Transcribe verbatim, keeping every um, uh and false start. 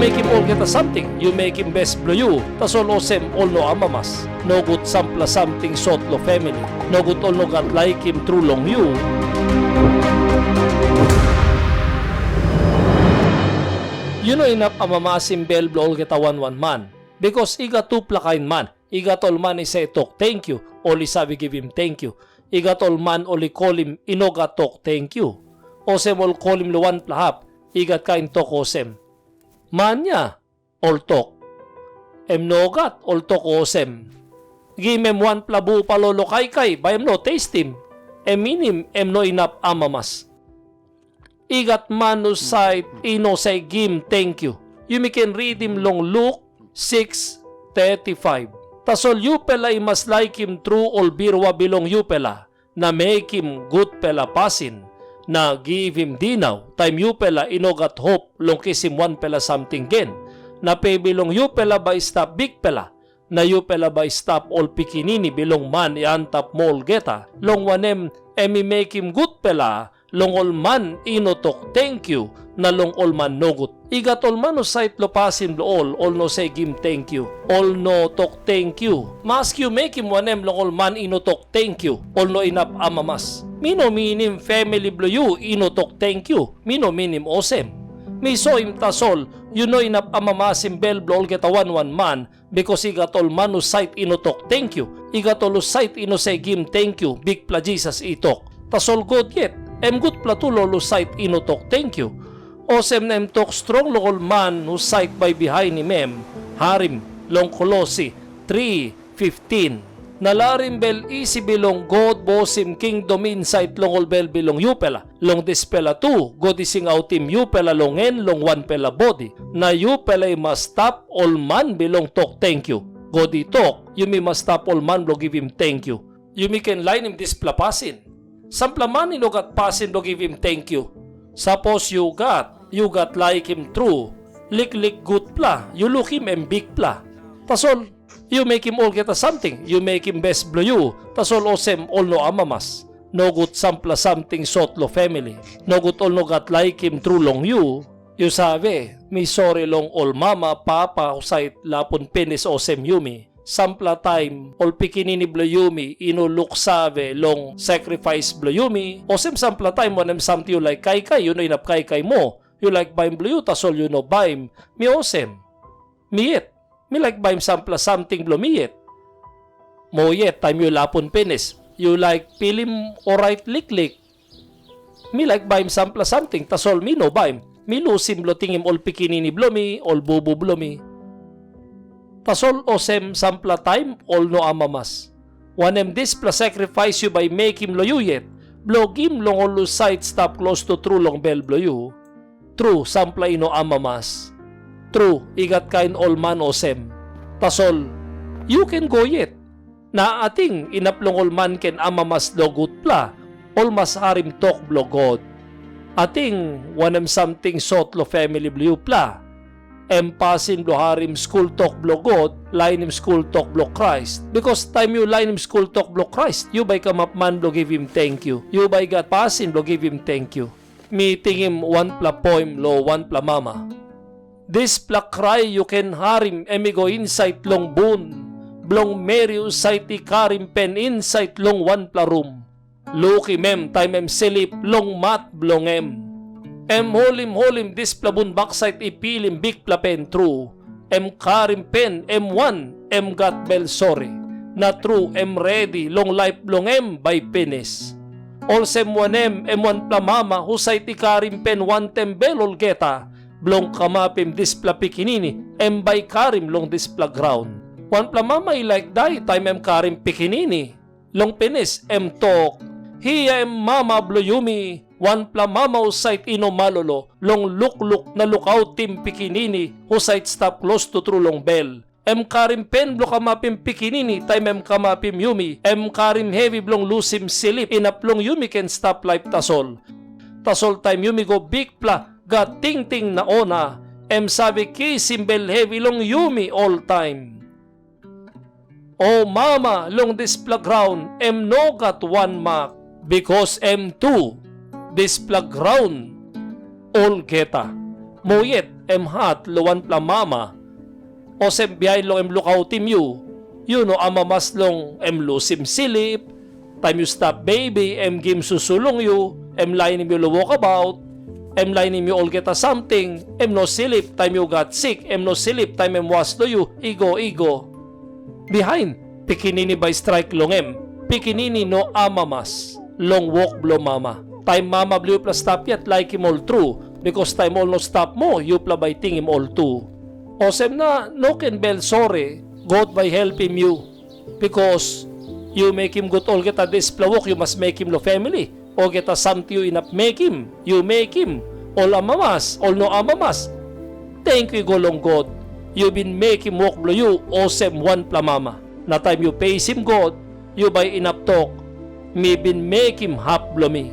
Mekim olgeta samting, yu mekim bes bilong yu, tasol olsem ol no amamas. Nogut sampela samting sot long famili. Nogut ol no gat laikim tru long yu. Yu no inap amamasim bel bilong olgeta wan wan man, bikas i gat tupela kain man. I gat ol man i save tok tenkyu, ol i save givim tenkyu. I gat ol man ol i kolim i no gat tok tenkyu. Olsem ol kolim long wanpela hap, i gat kain tok olsem, "Man ya," ol tok. Em nogat, ol tok olsem, "Gim em wanpela bupalo long kaikai, bai em no testim." Em minim em no inap amamas. I gat man husat i no save gim tenkyu. Yumi ken ritim long Luk six thirty-five. Tasol yupela i mas laikim tru ol birua bilong yupela, na mekim gutpela pasin, na givim dinau, taim yupela i no gat hop long kisim wanpela samting gen, na pe bilong yupela bai i stap bikpela, na yupela bai i stap ol pikinini bilong man i antap moa olgeta, long wanem, em i mekim gutpela long ol man i no tok tenkyu, na long ol man nogut. I gat ol man husat long pasin bilong ol, ol no save gim tenkyu, ol no tok tenkyu. Maski yu mekim wanem long ol man i no tok tenkyu, ol no inap amamas. Mi no minim famili bilong yu i no tok tenkyu. Mi no minim olsem. Mi soim tasol, yu no inap amamasim bel bilong olgeta wan wan man, bikas i gat ol man husat i no tok tenkyu, i gat ol husat i no save gim tenkyu, Bikpela Jisas i tok. Tasol God yet, em gutpela tu long ol husat i no tok tenkyu. Olsem na em tok strong long ol man husat bai bihainim em. Harim long Kolosi tri fiftin. Na larim bel isi bilong God bosim kingdom insait long ol bel bilong yupela. Long dispela tu, God i singautim yupela long en long wanpela bodi, na yupela i mas stap ol man bilong tok tenkyu. God i tok, yumi mas stap ol man bilong givim tenkyu. Yumi ken lainim dispela pasin. Sampela man i no gat pasin bilong givim tenkyu. Sapos yu gat, yu gat laikim tru, liklik gutpela, yu lukim em bikpela. Tasol yu mekim olgeta samting, yu mekim bes bilong yu, tasol olsem ol no amamas. Nogut sampela samting sot long famili. Nogut ol no gat laikim tru long yu. Yu save, mi sori long ol mama, papa, husat lapun pinis olsem yumi. Sampela taim, ol pikinini bilong yumi i no luksave long sakrifais bilong yumi, olsem sampela taim wanem samting yu laik kaikai, yu no inap kaikai moa, yu laik baim bilong yu, tasol yu no baim. Mi olsem, mi yet, mi laik baim sampela samting bilong mi yet. Moa yet, taim yu lapun pinis, yu laik pilim orait liklik. Mi laik baim sampela samting, tasol mi no baim. Mi lusim bilong tingim ol pikinini bilong mi, ol bubu bilong mi. Tasol olsem sampela taim ol no amamas. Wanem dispela sakrifais yu bai mekim long yu yet, bilong gim long ol husat stap klostu tru long bel bilong yu? Tru, sampela i no amamas. Tru, i gat kain ol man olsem. Tasol yu ken go yet. Na ating inap long ol man ken amamas long gutpela, ol mas harim tok bilong God. Ating wanem samting sot long famili bilong yupela? Em pasin bilong harim skul tok bilong God, lainim skul tok bilong Krais. Bikas taim yu lainim skul tok bilong Krais, yu bai kamap man bilong givim tenkyu. Yu bai gat pasin bilong givim tenkyu. Mi tingim wanpela poim long wanpela mama. Dispela krai yu ken harim em i go insait long bun bilong meri husat i karim pen insait long wanpela rum. Lukim em taim em slip long mat bilong em. Em holim holim dispela bun baksait i pilim bikpela pen tru. Em karim pen em wan em gat bel sori. Na tru em redi long laip bilong em bai pinis. Olsem wanem em wanpela mama husat i karim pen wantaim bel olgeta, bilong kamapim dispela pikinini em bai i karim long dispela graun. Wanpela mama i laik dai taim em karim pikinini. Long pinis em tok, "Hia em mama bilong yumi, wanpela mama husat i no malolo long lukluk na lukautim pikinini husat i stap klostu tru long bel. Em karim pen bilong kamapim pikinini taim em kamapim yumi, em karim hevi bilong lusim slip inap long yumi ken stap laip tasol. Tasol taim yumi go bikpela gat tingting na ona, em save kisim bel hevi long yumi oltaim." O mama long dispela graun em no gat wan mak, bikas em tu dispela graun olgeta. moa yet em hat long wanpela mama. Olsem bihain long em lukautim yu, yu no amamas long em lusim slip. Taim yu stap bebi, em gim susu long yu, em lainim yu long wokabaut, em lainim yu olgeta samting, em no slip taim yu gat sik, em no slip taim em was long yu i go i go. Bihain, pikinini bai straik long em. Pikinini no amamas long wok bilong mama. Taim mama bilong yupela stap yet, laikim ol tru, bikas taim ol no stap moa, yupela bai tingim ol tu. Olsem na no ken bel sori, God bai helpim yu. Bikas yu mekim gut olgeta dispela wok yu mas mekim long famili, olgeta samting yu inap mekim, yu mekim, ol amamas, ol no amamas. Tenkyu i go long God, yu bin mekim wok bilong yu olsem wanpela mama. Na taim yu peisim God, yu bai inap tok, mi bin mekim hap bilong mi.